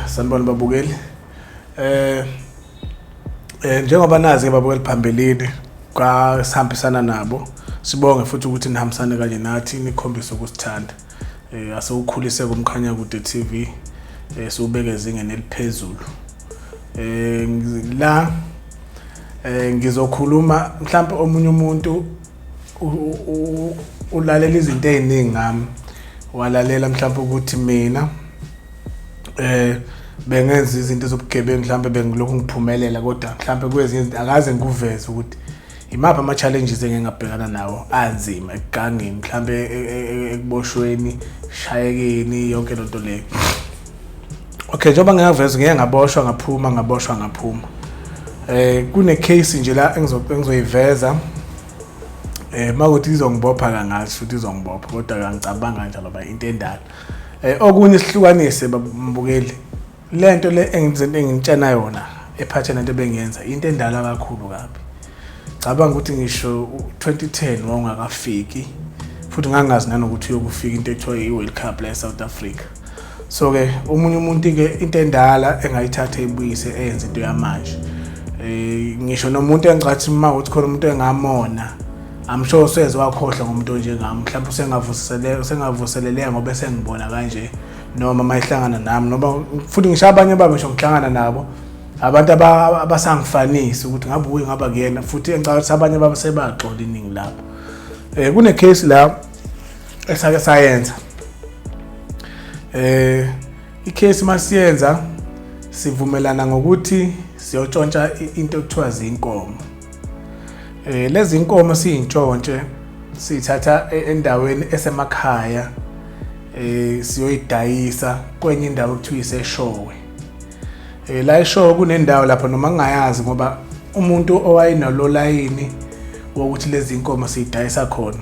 Sanibona babukeli. Njengoba nazi ke babukeli phambilini kwasihambisana nabo. Sibonge futhi ukuthi nihambisane kanye nathi nikhombise ukusithanda. Asiwukhulise kuMkhanyakude TV, siwubeke ezingeni eliphezulu. La ngizokhuluma mhlawumbe omunye umuntu ulalela izinto eziningi ngami, walalela mhlawumbe ukuthi mina bengenza izinto zobugebengu, mhlawumbe bengilokhu ngiphumelela, kodwa mhlawumbe kwezinye izinto akaze ngikuveze ukuthi imaphi ama-challenges engingabhekana nawo anzima ekugangeni, mhlawumbe ekuboshweni, shayekeni, yonke lento leyo. Okay, njengoba ngingaveza, ngike ngaboshwa ngaphuma, ngaboshwa ngaphuma. Kune case nje la engizoyiveza. Makuthi izongibopha kangathi futhi izongibopha, kodwa angicabanga kanjalo ba into endala. Okunye sihlukanise mbukeli. Lento le engitshena yona ephathe nento bengiyenza into endala kakhulu kabi. Cabanga ukuthi ngisho 2010 wawungakafiki, futhi ngangazi nanokuthi uyokufika into ekuthiwa i-World Cup la eSouth Africa. So ke omunye umuntu ke into endala engayithatha ibuyise eyenze into yamanje. Ngisho nomuntu engicathi uma uthi khona umuntu engamona, I'm sure useze wakhohlwa ngomuntu onjengami, mhlawumbe usengavuseleka, usengavuseleleka ngoba esengibona kanje, noma mayihlangana nami, noma futhi ngisho abanye babo ngisho ngihlangana nabo abantu abasangifanisi ukuthi ngabe uye ngaba kuyena, futhi engicabanga ukuthi abanye babo sebaxola iningi lapho. Kune case la esake sayenza. Icase masiyenza sivumelana ngokuthi siyotshontsha into ekuthiwa zinkomo. Lezi inkomo siyintshontshe siyithatha endaweni esemakhaya, siyoyidayisa kwenye indawo ekuthiwa iseShowe. La eShowe kunendawo lapha noma ngingayazi, ngoba umuntu owayenalo layini wokuthi lezi inkomo siyidayisa khona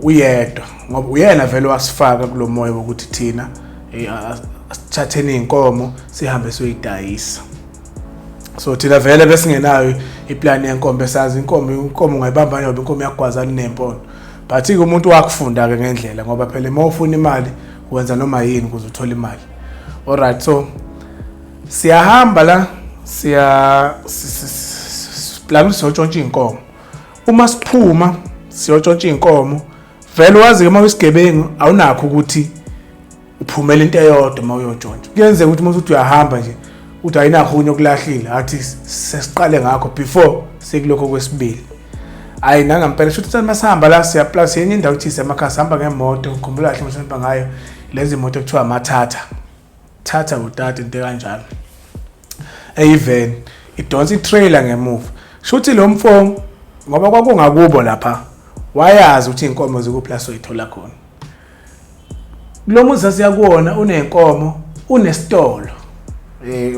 uyedwa, ngoba uyena vele wasifaka kulo moya wokuthi thina asithatheni iy'nkomo sihambe siyoyidayisa. So thina vele besingenayo iplani yenkomo, besazi inkomo ungayibamba njengoba inkomo iyagwazana nempondo, but-ke umuntu wakufunda-ke ngendlela, ngoba phela uma ufuna imali wenza noma yini ukuze uthole imali. Alright, so siyahamba la, siya plan ukuthi siyotshontsha iy'nkomo. Uma siphuma siyotshontsha iy'nkomo, vele wazi-ke uma uyisigebengu awunakho ukuthi uphumela into eyodwa uma uyotshontsha. Kuyenzeka ukuthi uma usuthi uyahamba nje uthi ayinakho okunye okulahlile, athi sesiqale ngakho before sekulokho kwesibili. Hayi, nangampela shuthi ukuthi masihamba la siya plus yenye indawo kuthi isemakhaya, sihamba ngemoto, ngikhumbula kahle masihamba ngayo lezi moto ekuthiwa amathatha thatha utata into kanjalo, eyiveni idonsa i-trailer ngemuva. Shuthi lo mfo ngoba kwakungakubo lapha, wayazi ukuthi iy'nkomo zikuphi la soyithola khona. Lo muzi sasiya kuwona unenkomo, unesitolo.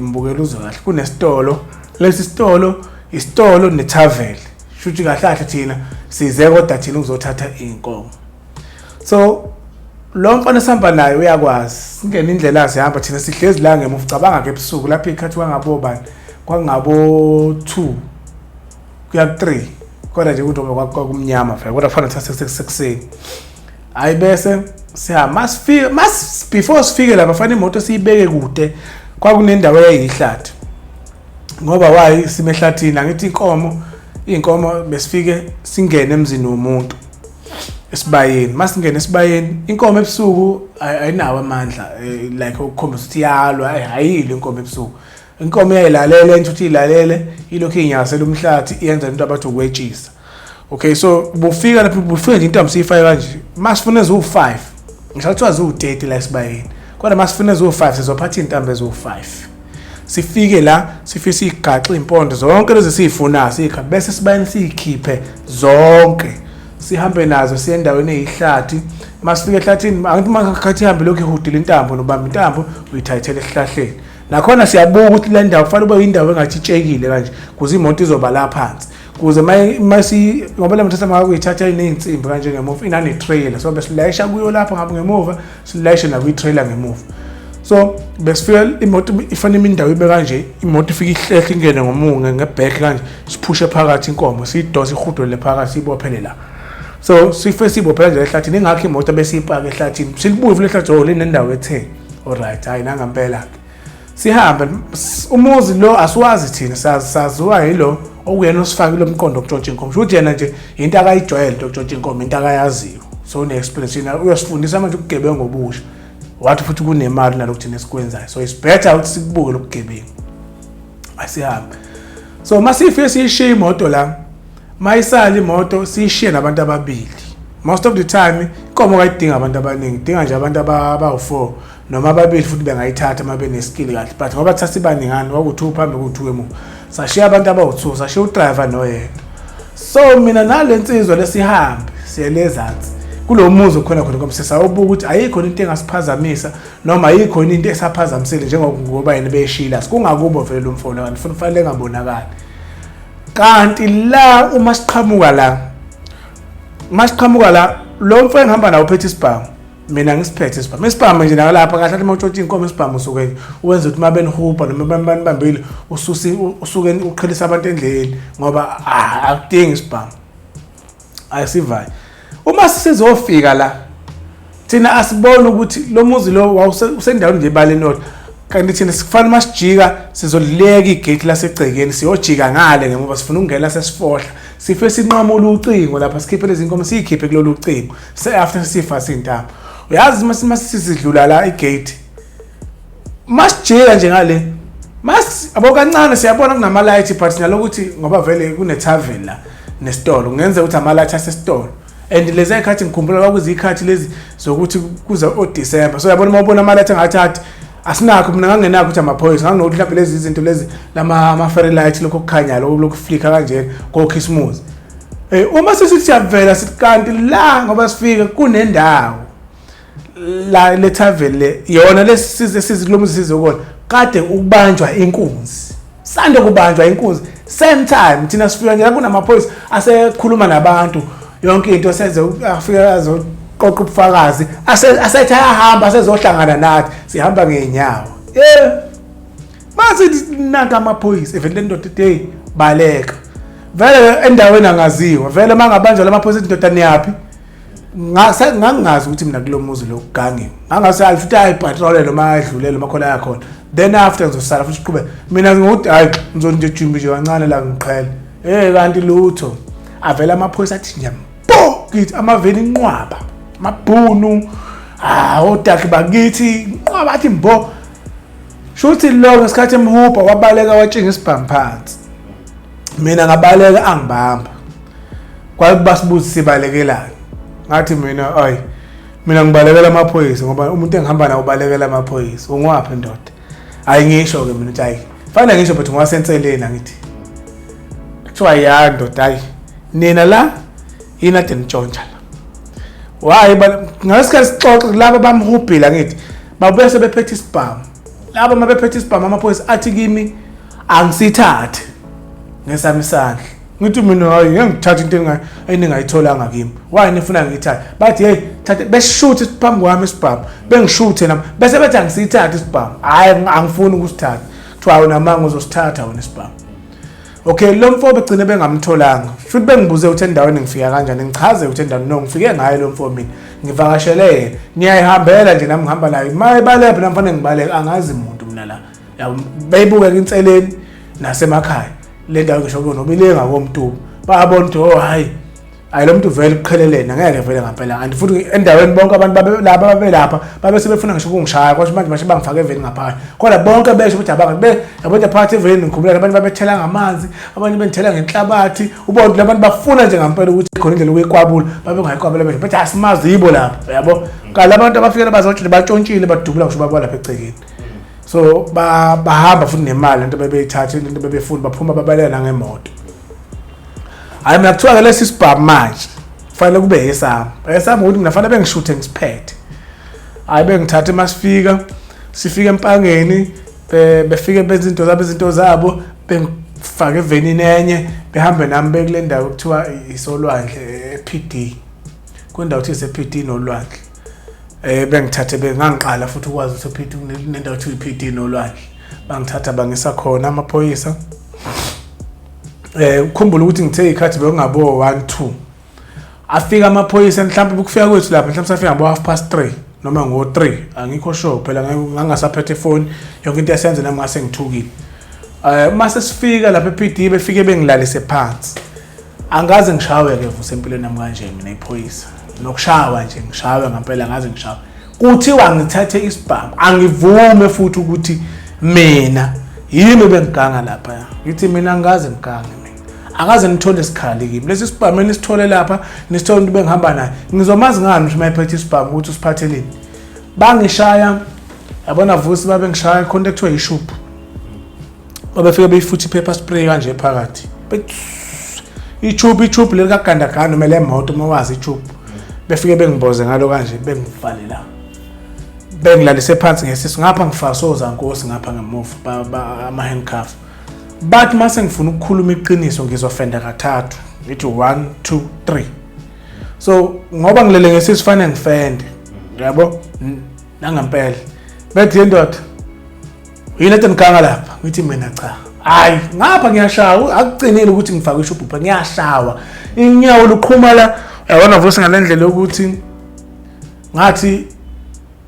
Mbukela uzwe kahle, kunesitolo. Lesi sitolo isitolo nethaveli. Shuthi kahle kahle thina size kodwa thina ukuzothatha iy'nkomo. So lo mfana esihamba naye uyakwazi singene indlela, sihamba thina sihlezi la ngemuva. Cabanga ke ebusuku lapho ikhathi kwangabo bani, kwangabo 2 kuya ku 3, kodwa nje ukuthi ngoba kwakumnyama vele, kodwa kufanele sekuseni. Hayi, bese sihamba, masifike mas before sifike lapha fanele imoto siyibeke kude, kwakunendawo eyayihlathi, ngoba wayi sime ehlathini angithi inkomo besifike singene emzini womuntu esibayeni. Masingene esibayeni, inkomo ebusuku ayinawo amandla, like ukukhombisa ukuthi iyalwa, ayilo inkomo ebusuku. Inkomo iyayilalela into ukuthi ilalele, ilokhu inyakazela umhlathi, iyenza into abathi ukwetshisa. Okay, so bufika lapho, bufika nje intambo siyifake kanje, masifuna eziwu-5, ngisho kuthiwa ziwu-30 la esibayeni, kodwa masifuna eziwu-5 sizophatha iy'ntambo eziwu-5. Sifike la sifike siyigaxe iy'mpondo zonke lezi esiyifunayo, siyikha bese sibayeni siyikhiphe zonke, sihambe nazo siye endaweni eyihlathi. Masifika ehlathini, angithi makhathi ihambe lokhu ihudile intambo, nobamba intambo uyithayithele esihlahleni. Nakhona siyabuka ukuthi le ndawo kufanele ube indawo engathi itshekile kanje, kuze imoto izoba la phansi, kuze masi ngoba le moto samakuyithatha iney'nsimbi kanje ngemuva, inane-trailer, so besilayisha kuyo lapho ngabe ngemuva, silayishe nakwi-trailer ngemuva. So besifika imoto ifanele indawo ibe kanje, imoto ifike ihlehle ingene ngomunge ngebhek kanje, siphushe phakathi inkomo, siyidonse ihudulele phakathi, siyibophele la. So sifike siyibophela nje ehlathini, ingakho imoto besiyipaka ehlathini, silibuye vele ehlathini, oh linendawo ethe. Alright, hayi nangampela ke sihambe. Umuzi lo asiwazi thina, saziwa yilo okuyena osifakile umqondo wokutshontsha inkomo. Sho ukuthi yena nje into akayijwayele into yokutshontsha inkomo, into akayaziyo, so une-experience yena, uyosifundisa manje ubugebengu obusha. Wathi futhi kunemali nalokhu thina esikwenzayo, so it's better ukuthi sikubuke lobugebengu. Asihambe. So masifike siyishiye imoto la, mayisala imoto siyishiye nabantu ababili. Most of the time inkomo kayidinga abantu abaningi, idinga nje abantu abawu-4 noma ababili, futhi bengayithatha uma beneskill kahle, but ngoba thatha sibaningani, kwaku-2 phambi, ku-2 emuva, sashiya abantu abawu-2, sashiya udriver noyedwa. So mina nale nsizwa lesihambe siye ezansi kulo muzi okhona khona inkomo, sisawubuka ukuthi ayikho into engasiphazamisa noma ayikho into esaphazamisile, njengoba yena beshila kungakubo vele lo mfo kanti futhi kufanele engabonakali. Kanti la uma siqhamuka la, lo mfo engihamba nawo uphethe isibhamu, mina ngisiphethe isibhamu. Isibhamu nje nakalapha kahle athi uma utshontsha inkomo, isibhamu usuke uwenza ukuthi uma benihubha noma banibambile, usuke uqhelisa abantu endleleni, ngoba akudingi isibhamu. Ayisivayo. Uma sizofika la thina asiboni ukuthi lo muzi lo usendaweni nje ebaleni lodwa, kanti thina sifana uma sijika sizolileka igate lasegcekeni, siyojika ngale ngemuva, sifuna ukungena sesifohla, sife sinqamula ucingo lapha, sikhiphe lezi nkomo, siyikhiphe kulolu cingo se after sifa sintamo. Uyazi uma sisidlula la igate, masijika nje ngale, mas abo kancane siyabona kunama-light, but nalokuthi ngoba vele kune-tavern la nesitolo, kungenzeka ukuthi ama-light asesitolo. And lezi y'khathi ngikhumbula kwakuziy'khathi lezi zokuthi kuze oDisemba, so yabona uma ubona ama-light engathi athi asinakho. Mina ngangenakho ukuthi amaphoyisa, nganginokuthi mhlawumbe lezi zinto lezi lama ama-fairy light, lokhu okukhanyayo, lokhu lokuflika kanjena kokhisimusi. Uma sesithi siyavela, sithi kanti la ngoba sifike kunendawo la le tavern le yona lesisize size kulo muzi size kona, kade ukubanjwa inkunzi, sande kubanjwa inkunzi same time thina sifika nje kunamaphoyisa asekhuluma nabantu, yonke into senze afika azoqoqa ubufakazi, asethi ayahamba, asezohlangana nathi sihamba ngeenyawo. Mase nanka amaphoyisa evele, le ndoda ithi, "Hey, baleka." Vele endaweni angaziwa vele mangabanjwa lamaphoyisa, indoda niyaphi? Ngangingazi ukuthi mina kulo muzi lo kugangiwe, ngangase hayi futhi ayipatrole noma ayadlulele noma khona yakhona, then after ngizosala futhi siqhube. Mina ngokuthi hayi, ngizonje jumbi nje kancane la ngiqhele. Kanti lutho, avela amaphoyisa athi nje po kithi, amaveni inqwaba, amabhunu, ah, odaki bakithi, inqwaba athi mbo. Shuthi lo ngesikhathi emhubha wabaleka, watshinga isibhamu phansi. Mina ngabaleka, angibamba, kwabasibuza sibalekelani, ngathi mina ayi, mina ngibalekela amaphoyisa, ngoba umuntu engihamba nawo ubalekela amaphoyisa. Ungwaphi ndoda? Hayi, ngisho ke mina ukuthi hayi, fanele ngisho, but ngwasenseleni angithi kuthiwa ya ndoda, hayi nina la yini ade nitshontsha la? Why ngasikhathi sixoxe kulaba bamhubhile, angithi babuye sebephethe isibhamu laba. Uma bephethe isibhamu, amaphoyisa athi kimi angisithathe ngesami isandla. Ngithi mina hayi, ngeke ngithathe into eningayitholanga kimi. Why nifuna ngiyithathe? Bathi, "Hey, thathe." Beshuthe phambi kwami isibhamu, bengishuthe nami, bese bethi angisithathe isibhamu. Hayi, angifuni ukusithatha. Kuthiwa awunamanga, uzosithatha wena isibhamu. Okay, lo mfo begcine bengamtholanga futhi. Bengibuze ukuthi endaweni ngifika kanjani, ngichaze ukuthi endaweni no ngifike ngayo lo mfo, mina ngivakashele yena, ngiyayihambela nje nami, ngihamba naye, mayebaleka nami fanele ngibaleke, angazi muntu mina la. Yabo, beyibuke inseleni nasemakhaya le ndawo, ngisho kuyona noma ile ngakomtuba, bayabona ukuthi oh hayi hayi, lo muntu vele uqhelelene, angeke vele ngampela. And futhi endaweni bonke abantu babe laba babelapha babe sebefuna ngisho ukungishaya, kodwa manje bashe bangifake eveni ngaphakathi, kodwa bonke besho ukuthi abanga be yabo nje phakathi eveni. Ngikhumbula abantu babethela ngamanzi, abanye bengithela ngenhlabathi, ubona ukuthi labantu bafuna nje ngampela ukuthi khona indlela ukuyikwabula, babe ngayikwabula, besho bethi asimazi yibo lapha, yabo. Kanti abantu abafikela bazothi batshontshile, badubula ngisho baba lapha egcekeni. So bahamba futhi nemali, into bebeyithatha, into bebefuna, baphuma babaleka nangemoto. Hayi, mina kuthiwa ke lesi sibhamu manje kufanele kube esami, esami ukuthi mina fanele bengishuthe ngisiphethe. Hayi, bengithathe, masifika sifika empangeni, befike benza izinto zabo, bengifake evenini enye, behambe nami bekule ndawo kuthiwa isolwandle e-PD, kwindawo kuthiwa ise-PD nolwandle. Bengithathe, bengangiqala futhi ukwazi ukuthi e-PD kunendawo kuthiwa i-PD nolwandle. Bangithatha bangisa khona amaphoyisa. Ukukhumbula ukuthi ngithe ikhathi bekungabo 1 2 afika amaphoyisa, mhlawumbe ukufika kwethu lapha mhlawumbe safika ngabo 3:30. noma ngo-3, angikho sure phela, ngangasaphethe ifoni, yonke into yasenze nami ngase ngithukile. Uma sesifika lapha e-PD, befike bengilalise phansi. Angaze ngishawe-ke, Vusa, empilweni yami kanje mina, iphoyisa nokushawa nje, ngishawe ngempela, ngaze ngishawe. Kuthiwa ngithathe isibhamu, angivume futhi ukuthi mina yimi bengiganga lapha. Ngithi mina angikaze ngigange, mina akaze nithole isikhali kimi. Lesi sibhamu enisithole lapha, nisithole umuntu bengihamba naye, ngizomazi ngani ukuthi uma ephethe isibhamu ukuthi usiphatheleni? Bangishaya, yabona Vusi, babe ngishaya khona ekuthiwa ishubhu, babefike beyifutha i-pepper spray kanje phakathi, ichubhu leli kagandaganda noma le moto, uma wazi ichubhu, befike bengimboze ngalo kanje, bengivale la, bengilalise phansi ngesisu ngapha, ngifase ozankosi ngapha ngemuva, ama-handcuff. Bathi mase ngifuna ukukhuluma iqiniso ngizofenda kathathu, ngithi 1 2 3. So ngoba ngilele ngesisu, fanele ngifende, yabo. Nangempela bethi, "Yendoda, yini ethi ngiganga lapha?" Ngithi mina, "Cha, hayi, ngapha ngiyashawa." Akucinile ukuthi ngifake ishubhu, ngiyashawa, inyawo luqhuma la, yabona Vusi, ngale ndlela yokuthi ngathi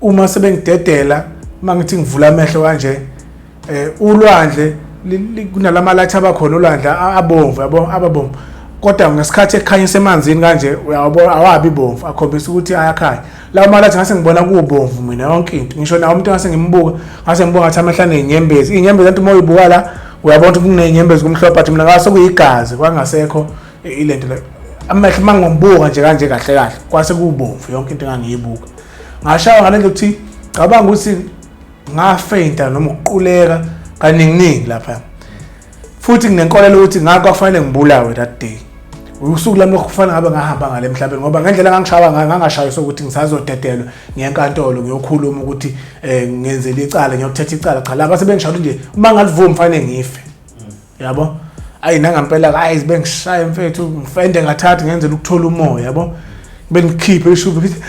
uma sebengidedela, uma ngithi ngivula amehlo kanje, ulwandle kunalama light abakhona ulwandle abomvu, yabo, ababomvu, kodwa ngesikhathi ekhanyisa emanzini kanje, uyawabona, awabi bomvu, akhombisa ukuthi ayakhanya lawo ma-light. Ngase ngibona kubomvu mina yonke into, ngisho nawo umuntu ngase ngimbuka, ngase ngibuka ngathi amehlo aney'nyembezi, iy'nyembezi anti uma uyibuka la uyabona ukuthi kuney'nyembezi kumhlophe, but mina ngase kuyigazi, kwangasekho ilento le. Amehlo uma ngombuka nje kanje, kahle kahle kwase kubomvu yonke into engangiyibuka. Ngashawa ngale ndlela ukuthi cabanga ukuthi ngafeinta noma ukuquleka kaninginingi lapha. Futhi nginenkolelo ukuthi ngakho kwakufanele ngibulawe that day, usuku lami lokufanele ngabe ngahamba ngale emhlabeni, ngoba ngendlela engangishawa ngayo, ngangashayiswa ukuthi ngisazodedelwa ngenkantolo ngiyokhuluma ukuthi ngenzele icala, ngiyokuthetha icala. Cha, laba sebengishaya nje, uma ngalivumi fanele ngife, yabo. Ayi, nangampela, hayi, bengishaya mfethu, ngifende ngathatha ngenzela ukuthola umoya, yabo, bengikhiphe ishubu, ngithi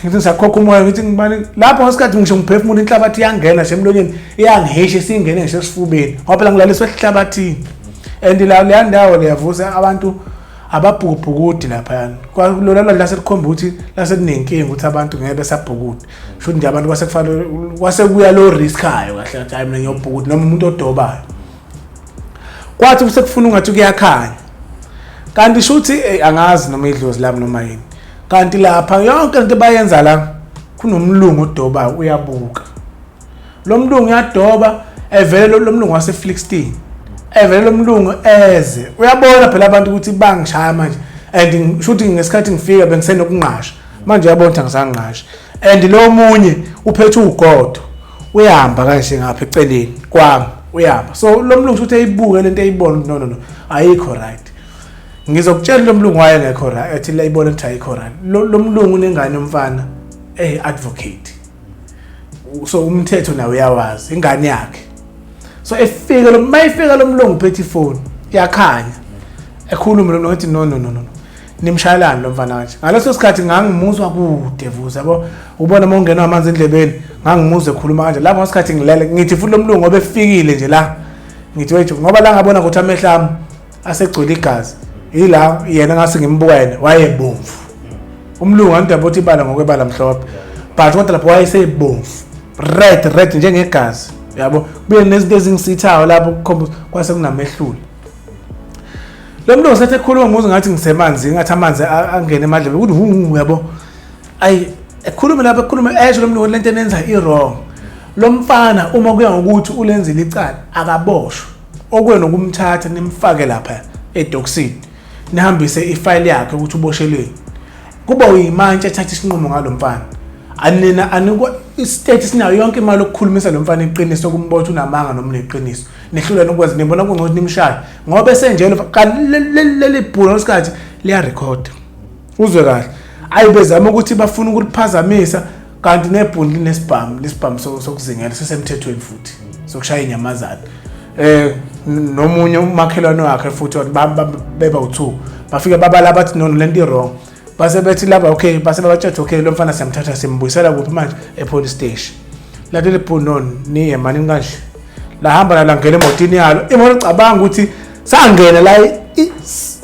ngisakhokha umoya, ngithi ngibani lapho ngesikhathi ngisho ngiphefumula, inhlabathi iyangena nje emlonyeni, iyangihisha, isingene ngisho esifubeni, ngoba phela ngilaliswe esihlabathini. And la leya ndawo leyavusa abantu ababhukubhukudi laphayana, lona lwandle laselikhomba ukuthi laselinenkinga ukuthi abantu ngeke besabhukude. Shuthi nje abantu kwasekufanele kwase kuya lo risk-ayo kahle kahle, hayi, mina ngiyobhukuda noma umuntu odobayo. Kwathi sekufuna ungathi kuyakhanya, kanti shuthi angazi noma idlozi lami noma yini, kanti lapha yonke into bayenza la kunomlungu odobayo, uyabuka lo mlungu, uyadoba evele lo mlungu wase-Flixton, evele lo mlungu eze, uyabona phela abantu ukuthi bangishaya manje, and shuthi ngesikhathi ngifika bengisenokunqasha manje, uyabona ukuthi angisanqasha. And lo munye uphethe ugodo, uyahamba kanje ngapha eceleni kwami, uyahamba. So lo mlungu shuthi eyibuke lento, eyibona, no, no, no, ayikho right. Ngizokutshela, lo mlungu wayengekho right, ethi la ibona ukuthi ayikho right. Lo mlungu unengane yomfana eyi-advocate, so umthetho nawe uyawazi, ingane yakhe. So efika lo, mayifika lo mlungu uphethe ifoni, iyakhanya, ekhulume lo mlungu, ethi, "No, no, no, no, nimshayelani lo mfana kanje?" Ngaleso sikhathi ngangimuzwa kude, Vusa, yabo, ubona uma ungenwa amanzi endlebeni, ngangimuzwa ekhuluma kanje lapho ngesikhathi ngilele. Ngithi futhi lo mlungu ngoba efikile nje la, ngithi wethu, ngoba la ngabona ukuthi amehlo ami asegcwele igazi, ila yena ngase ngimbuka, yena wayebomvu umlungu, angidaba ukuthi ibala ngokwebala mhlophe, but kodwa lapho wayesebomvu, red red njengegazi, yabo, kubuye nezinto ezingisithayo lapho kukhomba kwase kunamehlule. Lo mlungu sethe ekhuluma, ngizwe ngathi ngisemanzini, ngathi amanzi angene emadlebeni, ukuthi hu, yabo. Ayi, ekhulume lapho, ekhulume, esho lo mlungu, lento enenza i-wrong, lo mfana uma kuya ngokuthi ulenzile icala akaboshwe, okwenu ukumthatha nimfake lapha edokisini, nihambise ifayili yakhe ukuthi uboshelweni, kuba uyimantshi ethatha isinqumo ngalo mfana. Anina anikwa istate sinayo yonke imali yokukhulumisa lo mfana iqiniso, kumbotha unamanga noma uneqiniso, nihlulwa ukwenza, nibona kungcono nimshaye ngoba esenjalo. Kanti leli bhula lesikhathi liyarekhoda, uzwe kahle, ayi, bezama ukuthi bafuna ukuliphazamisa, kanti nebhunu linesibhamu, lesibhamu sokuzingela sisemthethweni futhi sokushaya inyamazane. Nomunye umakhelwane wakhe futhi wathi beba u2, bafika babala, bathi, "No, lento i-wrong." Base bethi laba, okay, base babatshela, "Okay, lo mfana siyamthatha, simbuyisela kuphi manje?" E-police station. Lathi libhunu, "No, niye mani kanje." Lahamba la, langena emotini yalo imoto, cabanga ukuthi sangena la.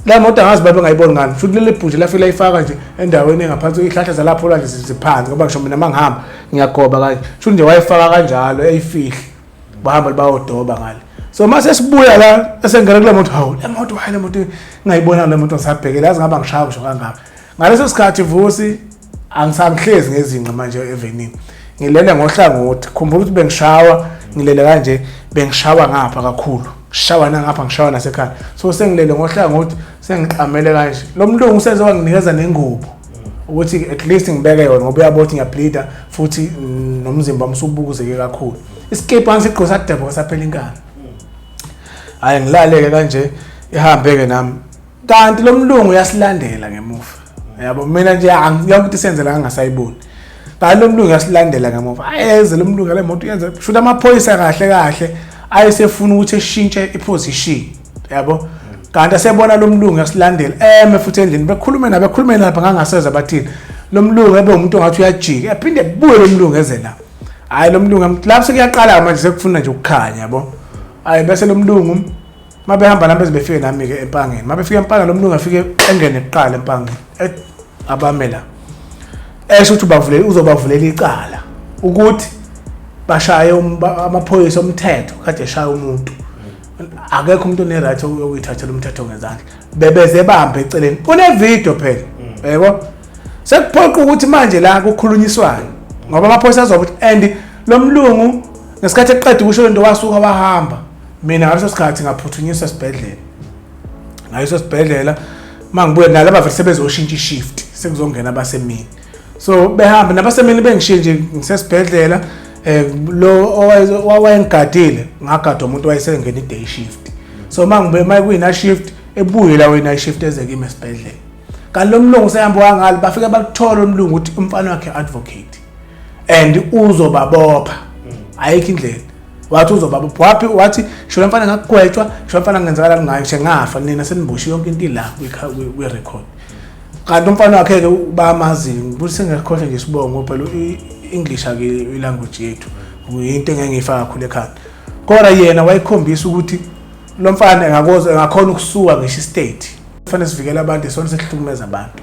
La moto angazi babe ngayiboni ngani, futhi leli bhunje lafike layifaka nje endaweni engaphansi, izihlahla zalapho olwandle ziphansi, ngoba ngisho mina mangihamba ngiyagoba kanje, shuthi nje wayifaka kanjalo eyifihle, bahamba bayodoba ngale. So mase sibuya la, esengena kule moto, hawu, le moto, hayi, le moto ngayibona, le moto ngisabhekele, yazi ngaba ngishaya ngisho kangaka. Ngaleso sikhathi, Vusi, angisangihlezi ngezinqa manje evenini, ngilele ngohlangothi. Khumbula ukuthi bengishawa, ngilele kanje, bengishawa ngapha kakhulu, ngishawa nangapha, ngishawa nasekhaya. So sengilele ngohlangothi, sengiqamele kanje. Lo mlungu useze wanginikeza nengubo ukuthi at least ngibeke yona, ngoba uyabona ukuthi ngiyableeda futhi nomzimba wami usubukuzeke kakhulu. Isikipha ngisigqoke sadebo, saphela inkani. Hayi, ngilaleke kanje, ihambe-ke nami, kanti lo mlungu uyasilandela ngemuva, yabo. Mina nje yonke into isenzela ngangasayiboni, kanti lo mlungu uyasilandela ngemuva. Ayeze lo mlungu, le moto yenze shuthi amaphoyisa kahle kahle ayesefuna ukuthi eshintshe iposition, yabo, kanti asebona lo mlungu uyasilandela, eme futhi endlini, bekhulume nabe bekhulume lapha, ngangaseza bathini. Lo mlungu ebe umuntu ongathi uyajika, ephinde kubuye lo mlungu eze la. Hayi, lo mlungu lapho sekuyaqala manje, sekufuna nje ukukhanya, yabo. Hayi, bese lo mlungu mabehamba nami beze befike nami-ke empangeni. Mabefika empangeni, lo mlungu afike engene kuqala empangeni, abame la, esho ukuthi ubavulele, uzobavulela icala ukuthi bashaye amaphoyisa omthetho kade eshaya umuntu. Akekho umuntu one-right yokuyithathela umthetho ngezandla. Bebeze bambe eceleni, une-video phela, yebo. Sekuphoqa ukuthi manje la kukhulunyiswane, ngoba amaphoyisa azoba ukuthi, and lo mlungu ngesikhathi eqeda ukusho lento wasuka wahamba. Mina ngaleso sikhathi ngaphuthunyiswa esibhedlela, ngayiswa esibhedlela. Mangibuye nalaba vele sebezoshintsha ishift, sekuzongena abasemini. So behamba nabasemini, bengishiye nje ngisesibhedlela. Lo owayengigadile, ngagadwa umuntu wayesengena i-day shift. So mangibuye, makuyi shift, ebuye la wena shift, eze kimi esibhedlela, kanti lo mlungu sehamba wangale. Bafike bakuthola umlungu ukuthi umfana wakhe advocate and uzobabopha, ayikho indlela. Wathi uzobabopha, waphi, wathi sho mfana ngakugwetshwa, sho mfana ngenzakala ngayo ngisho ngafa, nina seniboshiwe, yonke into ila kwi-record. Kanti umfana wakhe-ke bamazi, ukuthi sengiyakhohlwa nje isibongo phela, i-English ake i-language yethu, into engeke ngiyifaka kakhulu ekhanda, kodwa yena wayekhombisa ukuthi lo mfana engakoze engakhona ukusuka ngisho istate. Kufanele sivikele abantu, isona sesihlukumeza abantu.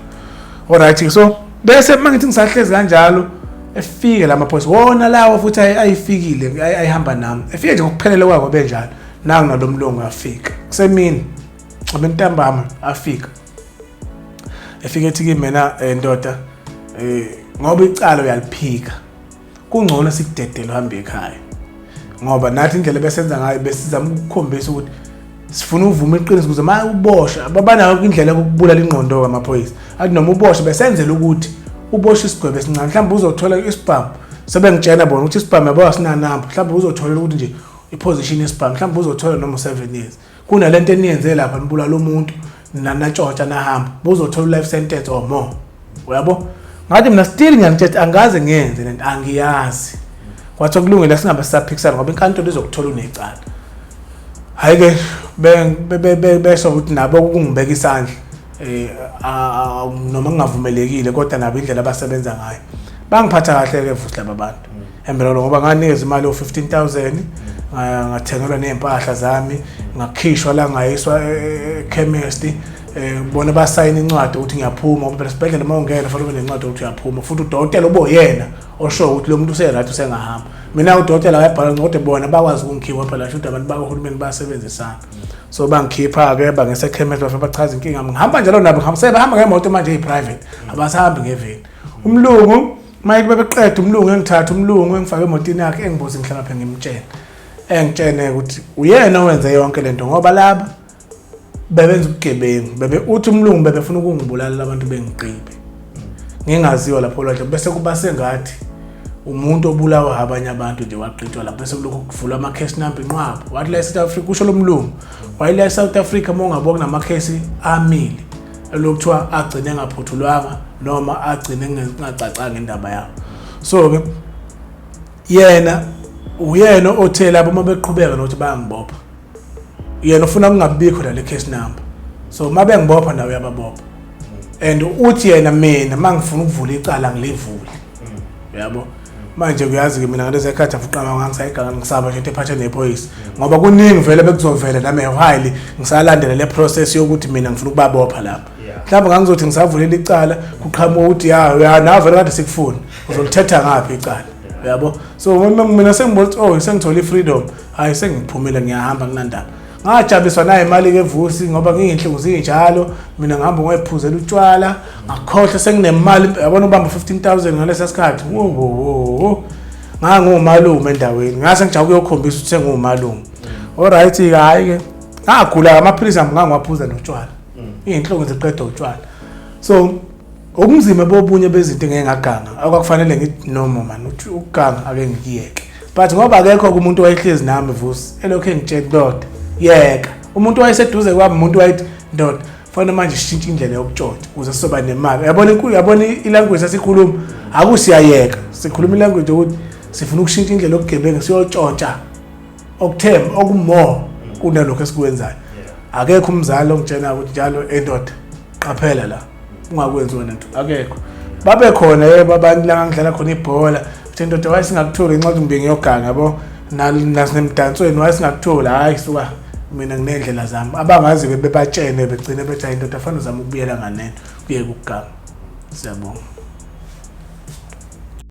Alright, so bese uma ngithi ngisahlezi kanjalo, efike la maphoyisa wona lawo futhi ayifikile, ayihamba nami, efike nje ngokuphelele kwako benjalo. Nangu nalo mlungu afika kusemini, abentambama afika, efike ethi kimi, "Ndoda, ngoba icala uyaliphika, kungcono sikudedele uhambe ekhaya, ngoba nathi indlela besenza ngayo besizama ukukhombisa ukuthi sifuna uvuma iqiniso ukuze uma uboshwa." Babanayo indlela yokubulala ingqondo kamaphoyisa, athi noma uboshwe besenzela ukuthi uboshwe isigwebo esincane, mhlawumbe uzothola isibhamu. Sebengitshena bona ukuthi isibhamu, yabo, asinanamba, mhlawumbe uzothola ukuthi nje iposition yesibhamu, mhlawumbe uzothola noma u-7 years kunalento eniyenze lapha, nibulala umuntu, natshontsha, nahamba, buzothola life sentence or more, uyabo. Ngathi mina still ngiyanitshela, angaze ngiyenze lento, angiyazi. Kwathi kulungile, singabe sisaphikisana ngoba inkantolo izokuthola unecala. Hhayi-ke, besho ukuthi nabo kungibeka isandla, noma kungavumelekile, kodwa nabo indlela abasebenza ngayo bangiphatha kahle-ke futhi laba bantu empela, ngoba nganikeza imali yo-15 000, ngathengelwa ney'mpahla zami, ngakhishwa la, ngayiswa e-chemist. Bona basayina incwadi ukuthi ngiyaphuma, ngoba phela esibhedlela uma ungena fanele ube nencwadi ukuthi uyaphuma, futhi udokotela ube uyena osho ukuthi lo muntu use-right, usengahamba. Mina udokotela wayebhala, kodwa bona bakwazi ukungikhipha phela, shuthi abantu bakahulumeni bayasebenzisana. So bangikhipha-ke, bangise-chemist, bafike bachaza inkinga. Ngihamba njalo nabo, ngihamba sebehamba ngemoto manje eyi-private, abasahambi ngeveni. Umlungu maye bebeqeda, umlungu engithatha, umlungu engifake emotini yakhe, engibuza ngihlala phe, ngimtshene, engitshene ukuthi uyena owenze yonke lento, ngoba laba bebenza ubugebengu, bebe uthi umlungu bebefuna ukungibulala labantu, bengiqibe ngingaziwa lapho olwandle, bese kuba sengathi umuntu obulawa abanye abantu nje, wagqitshwa lapho, bese kulokhu kuvulwa ama-case number inqwaba. Wathi la e-South Africa, kusho lo mlungu, wayela e-South Africa uma ungabona kunamakhesi amile elokuthiwa agcine engaphothulwanga noma agcine engacacanga indaba yawo. So-ke yena uyena othe labo uma beqhubeka nokuthi bayangibopha, yena ufuna kungabikho nale case number. So uma bengibopha nawe uyababopha, and uthi yena mina uma ngifuna ukuvula icala ngilivule, yabo. Manje kuyazi-ke mina ngalezi ekhathi afuqama ngangisayiganga, ngisaba nje into ephathe nephoyisa, ngoba kuningi vele bekuzovela nami while ngisalandela le process yokuthi mina ngifuna ukubabopha lapha. Mhlawumbe ngangizothi ngisavulela icala, kuqhamuka ukuthi ya ya nawe vele kade sikufuna, uzolithetha ngaphi icala, uyabo? So mina sengibona ukuthi oh, sengithole i-freedom, hhayi, sengiphumile, ngiyahamba, kunandaba. Ngajabiswa nayo imali-ke Vusi, ngoba ngiyinhlungu zinjalo, mina ngihamba ngoyiphuzela utshwala, ngakhohlwa senginemali, yabona, ubamba 15,000 ngalesa sikhathi, wo wo wo, ngangiwumalume endaweni, ngase ngijaka ukuyokhombisa ukuthi sengiwumalume. Alright-ke, hhayi-ke, ngagula amaphilisi ami ngangiwaphuza notshwala, iy'nhlungu ziqeda utshwala. So ubunzima bobunye bezinto engeke ngaganga, akwakufanele ngithi noma man ukuganga ake ngikuyeke, but ngoba akekho umuntu wayehlezi nami Vusi elokhu engitshela, "Ndoda, yeka." Umuntu wayeseduze kwami, umuntu wayethi, "Ndoda, fanele manje sishintshe indlela yokutshontsha ukuze sizoba nemali." Uyabona, uyabona ilanguage esikhuluma, akusiyayeka, sikhuluma ilanguage yokuthi sifuna ukushintsha indlela yokugebenga, siyotshontsha okuthemba okumore kunalokho esikwenzayo. Akekho umzali ongitshela ukuthi njalo, "Endoda, qaphela la, ungakwenzi wena nto." Akekho. Babe khona, yebo, abantu la ngangidlala khona ibhola, uthi, "Ndoda, wayesingakutholi ngenxa yokuthi ngibe ngiyoganga, yabo, nasemdansweni wayesingakutholi." Hhayi suka, mina nginey'ndlela zami abangazi-ke, bebatshene begcine bethi, "Hayi ndoda, fanele uzame ukubuyela nganeno, kuyeke ukuganga." Siyabonga.